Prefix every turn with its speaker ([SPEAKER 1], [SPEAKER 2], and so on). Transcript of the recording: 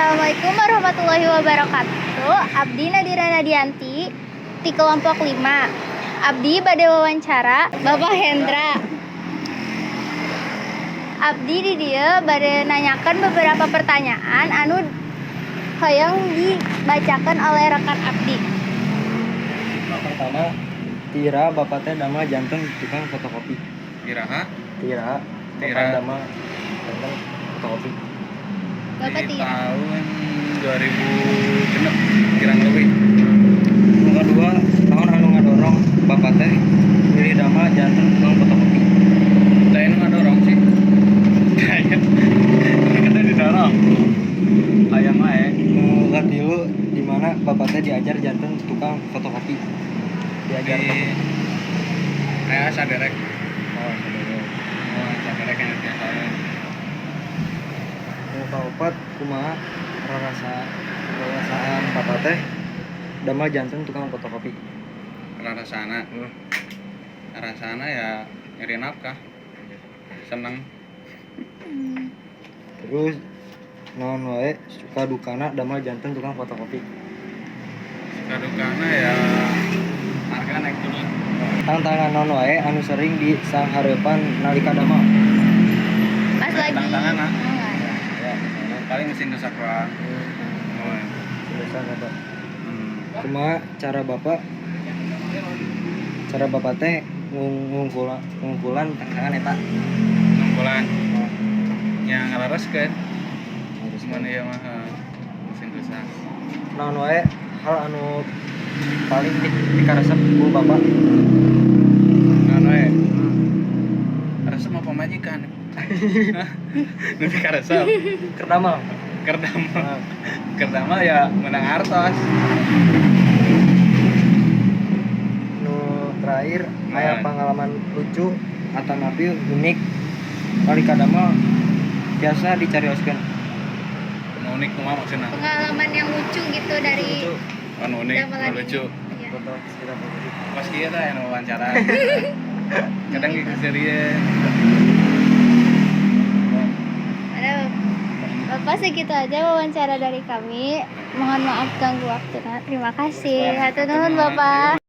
[SPEAKER 1] Assalamualaikum warahmatullahi wabarakatuh. Abdi Nadira Nadianti di kelompok 5. Abdi bade wawancara Bapak Hendra. Abdi di dieu bade nanyakan beberapa pertanyaan anu hoyong dibacakan oleh rekan Abdi.
[SPEAKER 2] Pertama, ti iraha bapak teh damel janten tukang fotokopi?
[SPEAKER 3] Iraha?
[SPEAKER 2] Ti iraha bapak
[SPEAKER 3] Ti iraha.
[SPEAKER 2] Damel janten fotokopi?
[SPEAKER 1] Bapak
[SPEAKER 3] Di
[SPEAKER 1] Tira.
[SPEAKER 3] Tahun 2006 kirang lebih.
[SPEAKER 2] Nu kadua, naon anu ngadorong bapak teh milih damel janten tukang fotokopi?
[SPEAKER 3] Lain ngadorong sih. Kayaknya kita didorong. Hayang wae.
[SPEAKER 2] Nu katilu, di mana bapak teh diajar janten tukang fotokopi? Diajar
[SPEAKER 3] Di kayak saderek.
[SPEAKER 2] Oh, saderek.
[SPEAKER 3] Oh, saderek yang biasa.
[SPEAKER 2] Nu kaopat, kumaha rarasaan bapak teh damel janten tukang fotokopi?
[SPEAKER 3] Rasana. Rasana ya nyari nafkah. Seneng.
[SPEAKER 2] Terus naon wae suka dukana damel janten tukang fotokopi?
[SPEAKER 3] Suka dukana ya harga naik turun.
[SPEAKER 2] Tantangan naon wae anu sering disanghareupan nalika damel?
[SPEAKER 1] Pas lagi.
[SPEAKER 3] Tantangan, ah.
[SPEAKER 1] Oh, nggak ada.
[SPEAKER 2] Ya, misalnya.
[SPEAKER 3] Paling mesin rusak doang. Oh,
[SPEAKER 2] Biasa kata. Kumaha cara bapak teh ngungkulan tantangan eta?
[SPEAKER 3] Ngungkulan yang ngalereskeun.
[SPEAKER 2] Harus.
[SPEAKER 3] Cuman ieu mah mesin rusak.
[SPEAKER 2] Naon wae hal anu paling dikaresep ku bapak?
[SPEAKER 3] Naon wae? Resep apa pamajikan? Nu dikaresep.
[SPEAKER 2] Keur damel.
[SPEAKER 3] Keur damel.
[SPEAKER 2] Nah,
[SPEAKER 3] Keur damel ya menang artos.
[SPEAKER 2] Nu terakhir, aya
[SPEAKER 3] Nah.
[SPEAKER 2] pengalaman lucu atau napi unik nalika damel biasa dicarioskeun?
[SPEAKER 3] Nu unik kumaha maksudna?
[SPEAKER 1] Pengalaman yang lucu gitu dari
[SPEAKER 2] Lucu.
[SPEAKER 3] Oh, nu unik,
[SPEAKER 1] damelan
[SPEAKER 3] nu
[SPEAKER 1] ini.
[SPEAKER 3] lucu.
[SPEAKER 1] Iya.
[SPEAKER 2] Betul, sekitar lucu.
[SPEAKER 3] Pas kieu tah anu wawancara. Kadang gitu serius.
[SPEAKER 1] Ada Bapak, segitu aja wawancara dari kami. Mohon maaf ganggu waktu. Terima kasih. Hatur nuhun, Bapak.